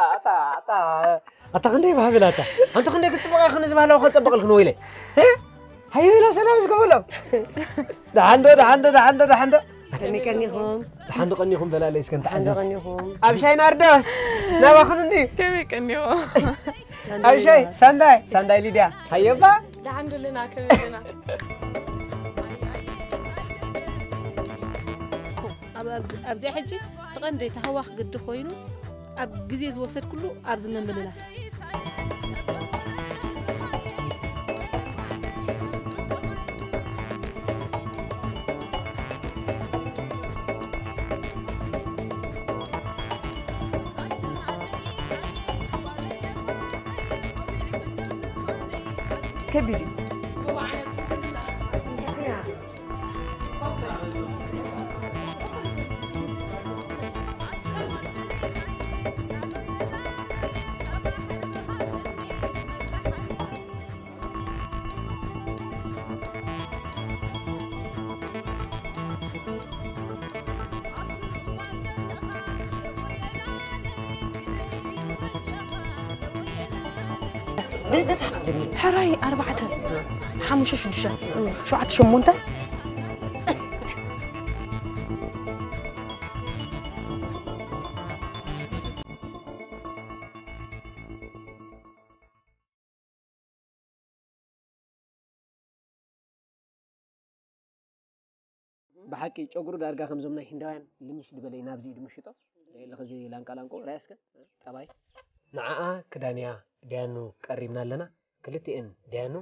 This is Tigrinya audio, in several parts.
ኣታ ኣታ ኣታ ክንደይ ባህብል ኣታ። ኣንተ ክንደይ ክትጽብቕ ኢኺ፣ ነዚ ባህላዊ ከጸብቐልክን ወይለይ። እ? ሃይ ብላ ሰላም እስከ በሎም። ደሓንዶ፣ ደሓንዶ፣ ደሓንዶ፣ ደሓንዶ። ከመይ ቀኒኹም? ደሓንዶ ቀኒኹም በላለይ እስከ ደሓንዶ እንተዓዘብቲ። ቀኒኹም? ኣብ ሻይ ናርዶስ ናባኽን እንዲ። ከመይ ቀኒኹም? ኣብ ሻይ ሳንዳይ፣ ሳንዳይ ሊድያ። ሃየባ። ደሓንዶ ኣለና፣ ከመይ ኣለና? ኣብ-፣ ኣብዚ-፣ ኣብዚኣ ሕጂ እቲ ቀንዲ እቲ ሃዋኽ ግዲ ኮይኑ ኣብ ግዜ ዝወሰድኩሉ ኣብዚ ምምልላስ። ከቢድ እዩ። ሕራይ ኣርባዕተ፣ ሓሙሽተ፣ ሽዱሽተ፣ ሸውዓተ፣ ሸሞንተ። ብሓቂ ጨጉሩ ዳርጋ ከምዞም ናይ ህንዳውያን ልምሽ ዝበለ እዩ፣ ናብዚ እዩ ድምሽጦ። ልዕሊ ኸዚ ላንቃ ላንቆ ርኣያ እስከ ጠባይ። ንዓኣ ክዳንያ ዲያኑ ቀሪብና ኣለና። ክልቲኤን ዲያኑ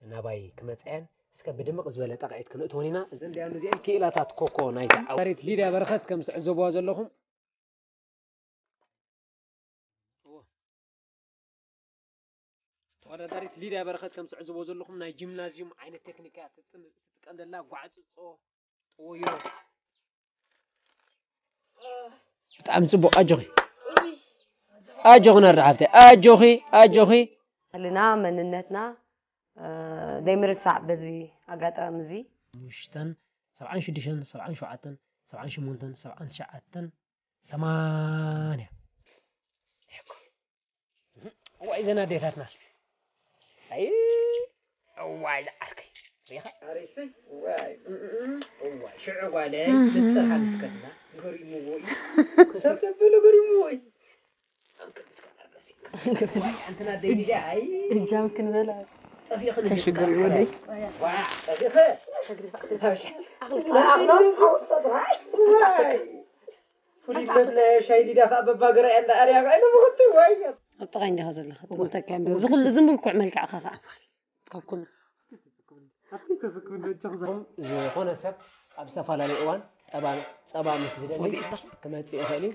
ናባይ ክመፅኣየን እስከ ብድምቕ ዝበለ ጣቕዒት ክነእትወን ኢና። እዘን ዲያኑ እዚአን ክኢላታት ኮኮ ናይቲ ዓው-፣ ተወዳዳሪት ሊድያ በረኸት ከም ትዕዘብዋ ዘለኹም ተወዳዳሪት ሊድያ በረኸት ከም ትዕዝቦ ዘለኹም ናይ ጂምናዝዩም ዓይነት ቴክኒክ እያ ትጥም-፣ ትጥቀም ዘላ። ጓዕጽጾ፣ ጥወዮ። ብጣዕሚ ጽቡቕ፣ ኣጆኺ። ኣጆኺ ናርዳ ሓፍተይ፣ ኣጆኺ፣ ኣጆኺ። ባህልና፣ መንነትና፣ እ፣ ዘይምርሳዕ በዚ ኣጋጣሚ እዚ። ሓሙሽተን፣ ሰብዓን ሽዱሽተን፣ ሰብዓን ሸውዓተን፣ ሰብዓን ሸሞንተን፣ ሰብዓን ትሽዓተን፣ ሰማንያ። እዋይ፣ ዘን ኣዴታትናስ። ኣይ፣ እዋይ፣ ዝዓርከይ። ሪኻ? ኣሬሰይ፣ እዋይ፣ እም፣ እም፣ እም፣ እዋይ፣ ሽዑ ጓለይ፣ እህ። ንጽር ሃልስከድና፣ ገሪምዎ እዩ። ሰብ ተበለ ገሪምዎ እዩ። ኣንክል እስከ ናርዶስ፣ እዋይ፣ ኣንትና ደይ፣ እጃ-፣ ኣይ። እጃም ክንበላ። ጠፊእኺ ንግዲ ከሽግር ይወደይ። ዋ፣ ጠፊእኺ። ተግሪፋ፣ ተግሪፋ። ተግሪፋ። ኣኽሎስ፣ ኣኽሎስ፣ ኣኽሎስ፣ ተግሪፋ። ዋይ። ፍሉይነት ናይ ሻይ ሊዳ ኸዓ በባገራ እያ እንዳ ኣርያ ኸዓ ኢለ ምኽቲ ዋይ። ኣብ ጥቓይ እንዲኻ ዘለኻ፣ ትምተካ እንዶ። እዚ ኹሉ፣ እዚ ምልኩዕ መልክዕኻ ኸዓ። ካብ ኩሉ። ዝኾነ ሰብ ኣብ ዝተፈላለየ እዋን ጠባ፣ ጸባ ምስ ዝደሊ ክመጽእ ይኽእል እዩ።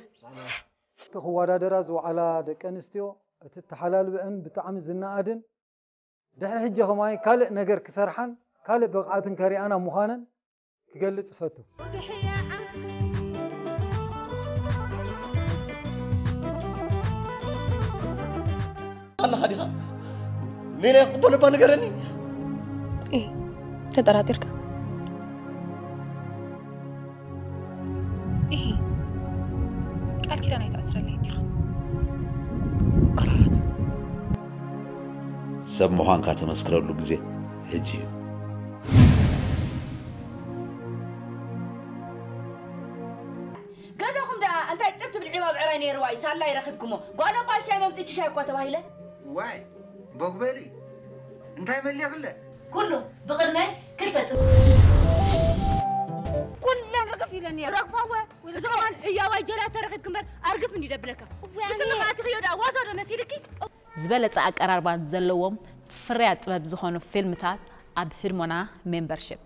እቲ ክወዳደራ ዝወዓላ ደቂ ኣንስትዮ፣ እቲ እተሓላልብአን ብጣዕሚ ዝነኣድን ድሕሪ ሕጂ ከማይ ካልእ ነገር ክሰርሓን ካልእ ብቕዓትን ከሪኣና ምዃነን ክገልጽ እፈቱ። ኣለኻ ዲኻ? ኔና ክቕበሎ እባ ንገረኒ። ኤ፣ ተጠራጢርካ? ኢሂ፣ ቃል ኪዳን ኣይትኣስረለይን ኢኻ። ኣራራት፣ ሰብ ምዃንካ ተመስክረሉ ግዜ ሕጂ እዩ። ገዛኹም ደኣ እንታይ ጥብ ትብል ዒባ ብዕራይ ነይርዋ እዩ፣ ሳላ ይረኺብኩሞ። ጓል እኳ ሻይ መምጽእቲ ሻይ እኳ ተባሂለ። ዋይ፣ ቦግበሊ፣ እንታይ መሊኽለ? ኩሉ ብቕድመይ ክልተ ጥብ። ኩለን ርግፍ ኢለን እየ ረግፋወ። እዚ ከማን ሕያዋይ ጀላ ተረኺብክ እምበር ኣርግፍ እንዲ ደብለካ። እዋይ፣ ምስሉ ኣነ ከኣትኽዮ ደኣ ዋዛ ዶ መሲልኪ? ዝበለጸ ኣቀራርባ ዘለዎም ፍርያት ጥበብ ዝኾኑ ፊልምታት ኣብ ህድሞና ሜምበርሺፕ።